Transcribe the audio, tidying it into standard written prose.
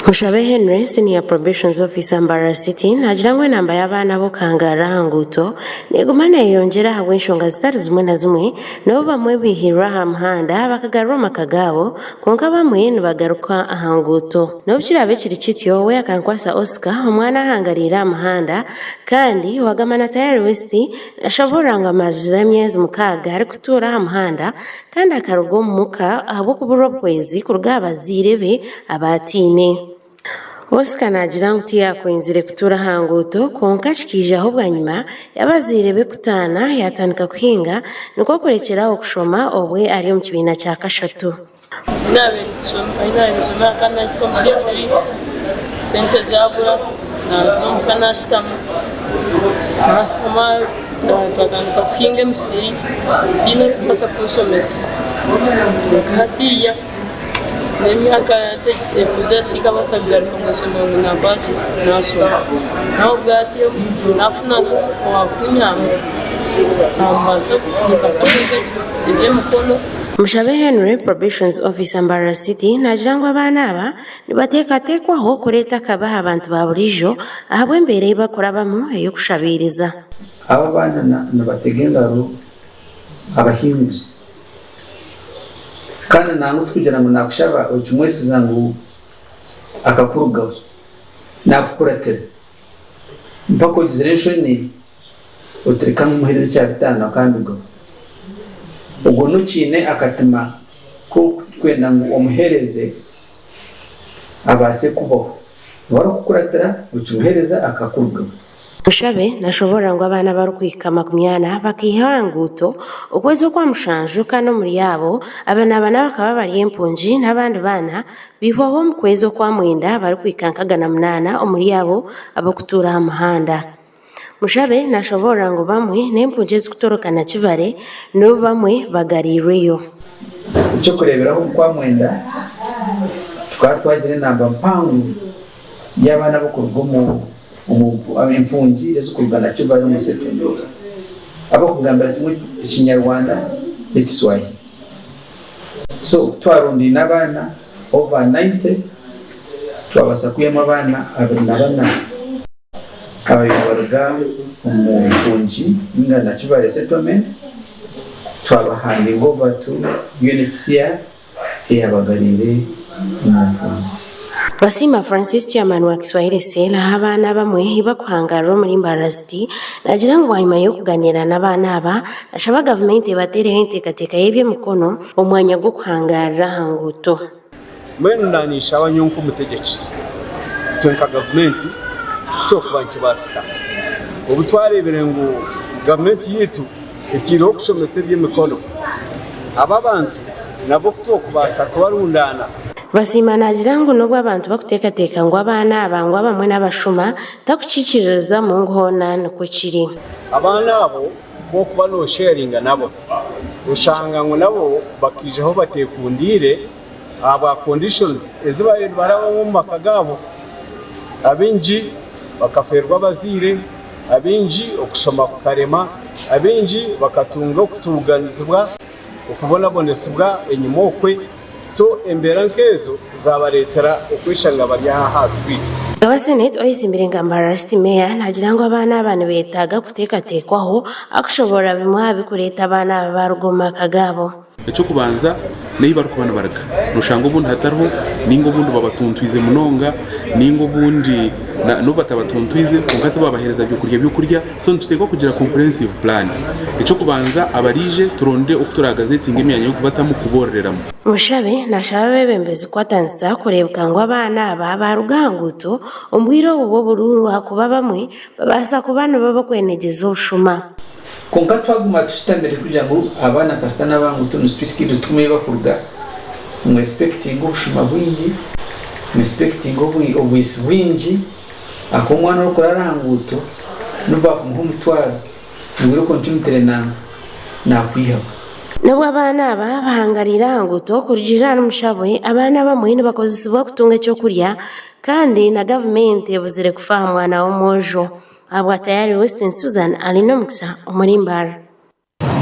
Mushabe Henry, Senior Probations Officer Mbarara City naagira ngu enamba y'abaana ab'okuhangaarira aha nguuto neeguma neeyeyongyera ahabw'enshonga zitari zimwe na zimwe n'obu bamwe baihirwe aha muhanda bakagarurwa omu maka gaabo kwonka abamwe nibagaruka aha nguuto. N'obu kiraabe kiri kityo, we Akankwasa Oscar, omwana ahangariire aha muhanda kandi owagamba na Tayari West nashoboorora ngu amazire emyezi mukaaga arikutuura aha muhanda kandi akaruga omu muka ahabw'okuburwa obuhwezi kuruga aha bazaire be abaataine. Oscar naagira ngu tiyakwenzire kutuura aha nguuto kwonka kikiijaho bwanyima y'abazaire be kutaana yaatandika kuhinga nikwo kurekyera aho kushoma obwe ari omu kibiina kya kashatu. Ahi naabaire nshomera nkaba nahika omu P3 sente zaabura naaza omuka naashutama, naashutama twatandika kuhinga emisiri tihaine orikubaasa kunshomesa kwonka hatiiya n'emyaka ekuzire tinkabaasa kugaruka omu ishomero ngu naakora ki naashoma n'ahabwa hati naafuna owaakunyamba nimbaasa kwega eby'emikono. Mushabe Henry, Probations Officer Mbarara City naagira ngu abaana aba nibateekateekwaho kureeta akabi aha bantu ba buriijo ahabw'embeera ei barikurabamu ey'okushabiiriza. Abo abaana nibatega engaro abahinguzi kandi nangwa tikugira ngu nakushaba okimwesiza ngu akakurugaho, nakukuratira mpaka ogizire enshoni oti reka nkumuhereze ekya bitaano akandugaho. Ogwo n'okiine akatima k'okwenda ngu omuhereze abaase kubaho. Waaba orikukuratira okimuhereza akakurugaho. Mushabe nashoboorora ngu abaana abarikuhika 40 bakaihwa aha nguuto okwezi okwamushanju kandi omuri abo, abana bana bakaba bari empungi n'abandi baana baihwaho omu kwezi okwamwenda barikuhika nka 8 omuri abo abarikutuura aha muhanda. Mushabe nashoboorora ngu bamwe n'empungi ezikutoroka Nakivale n'obu bamwe bagariirweyo. Eky'okureeberaho omu Kwamwenda tukaba twagira enamba mpango y'abaana abarikuruga omu empungi ezirikuruga Nakivale omu settlement abarikugambira kimwe Ekinyarwanda n'Ekiswahili. So twarundaine abaana over 90 twabaasa kwihamu abaana 24. Ababaire nibaruga omu mpungi ninga Nakivale settlement twabahandinga over to UNHCR eyabagariire omu mpungi. Basiima Francis Chairman wa Kiswahili Cell ahu abaana abamwe ahi bakuhangarira omuri Mbarara City naagira ngu bwanyima y'okuganiira n'abaana aba nashaba gavumenti ebateereho enteekateeka y'eby'emikono omu mwanya gw'okuhangarira aha nguuto. Mbwenu naninshaba nyowe nk'omutegyeki, itwe nka gavumenti kukyokuba nikibaasika. Obu twareebire ngu gavumenti yaitu etaireho okushomesa eby'emikono, aba abantu nabo ku twokubaasa kubarundaana. Basiima naagira ngu n'obu abantu bakuteekateeka ngu abaana aba ngu abamwe n'abashuma, takukiikiririzamu ngu hoona nikwo kiri. Abaana abo ku orikuba noosheeringa nabo, oshanga ngu nabo bakaijaho bateekundiire ahabwa conditions ezi baabaire nibarabamu omu maka gaabo. Abaingi bakafeerwa abazaire, abaingi okushoma kukarema, abaingi bakatunga okutuuganizibwa, okubonabonesibwa enyima okwe. So embeera nk'ezo zaabareetera okweshanga bari aha aha street. Owa Senate oyetsimbire nka Mbarara City Mayor naagira ngu abaana aba nibeetaaga kuteekateekwaho akushoboorora bimwe aha birikureeta abaana aba baaruga omu maka gaabo. Eky'okubanza n'ei barikuba nibaruga noshanga obundi hatariho ninga obundi babatuntwize munonga ninga obundi n'obu batabatuntwize kwonka tibabahereza byokurya by'okurya so nituteekwa kugira comprehensive plan. Eky'okubanza abaraije turonde oku turagazetinga emyanya y'okubatamu kuboororeramu. Mushabe nashaba abeebembezi kukwatanisa kureebeka ngu abaana aba baaruga aha nguuto omu bwire obu bw'oburuuru ahakuba abamwe babaasa kuba nibo b'okwenegyeza obushuma. Kwonka twaguma tushutamire kugira ngu abaana kasita n'abanguto ni street kids tikumanya ahu bakuruga, mu expectinga obushuma bwingi, mu expectinga obwitsi bwingi ahakuba omwana orikuraara aha nguuto n'obu baakumuha omutwaro ngu irooko ncumitire nangwa naakwihaho. N'obu abaana aba bahangariire aha nguuto, kurugiirira ahari Mushabwe, abaana abamwe nibakozesibwa kutunga eky'okurya kandi na gavumenti ebuzire kufa aha mwana w'omwojo. Ahabwa Tayari Western Susan Alinomukisa omuri Mbarara.